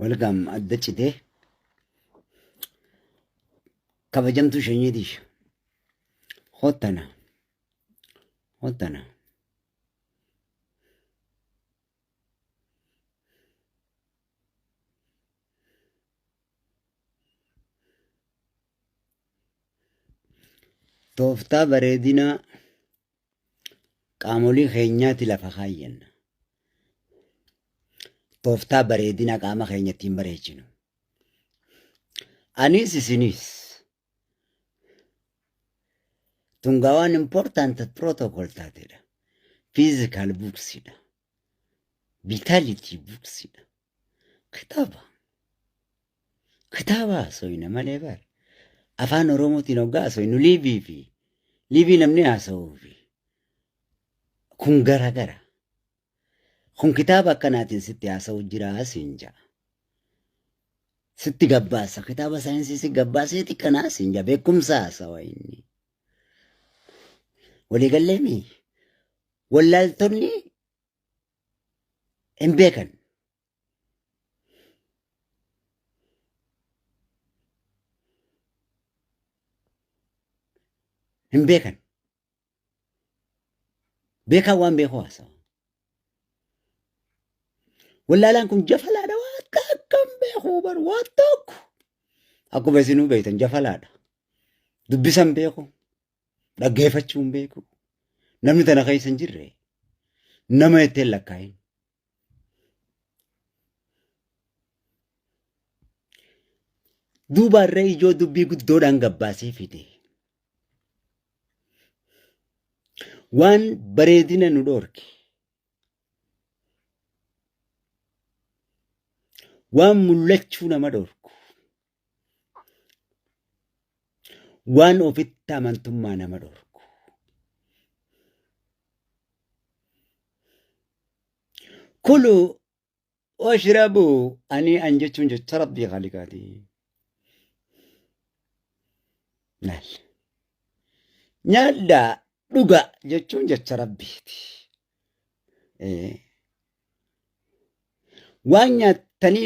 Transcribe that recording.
Welcome adda citee kabajamtuu shanyiitiif. Hottana. Hottana. Tooftaa bareedinaa qaamolee keenyaati lafa kaayyanna. Tooftaa bareedinaa qaama keenya ittiin bareechinu. Anis isinis. Tungaa waan important protocol taatedha. Physical booksidha. Vitality booksidha. Kitaaba. Kitaaba haasofna malee bar. Afaan Oromootiin hoggaa haasofnu liivii fi liivii namni haasa'uu fi kun gara gara. Kun kitaaba akkanaatiin sitti haasa'u jira siin ja'a. Sitti gabbaasa. Kitaaba saayinsii si gabbaaseeti kanaa siin ja'a. Beekumsa haasawa inni. Waliigalleemi. Wallaaltonni hin beekan. Hin beekan. Beekaan waan beeku haasawa. Wallaalaan kun jafalaadha waan takka hin beeku bar waan tokko. Akkuma isinuu beektan jafalaadha. Dubbisa hin beeku. Dhaggeeffachuu hin beeku. Namni tana keessa hin jirre nama itti hin lakkaa'in. Duuba irra ijoo dubbii guddoodhaan gabbaasee fide. Waan bareedina nu dhoorke. Waan mul'achuu nama dhoorku. Waan ofitti amantummaa nama dhorku. Kulu washrabu ani an jechuun jecha rabbii khaliqaati. Laal. Nyaadhaa dhuga jechuun jecha rabbiiti. Waan nyaattanii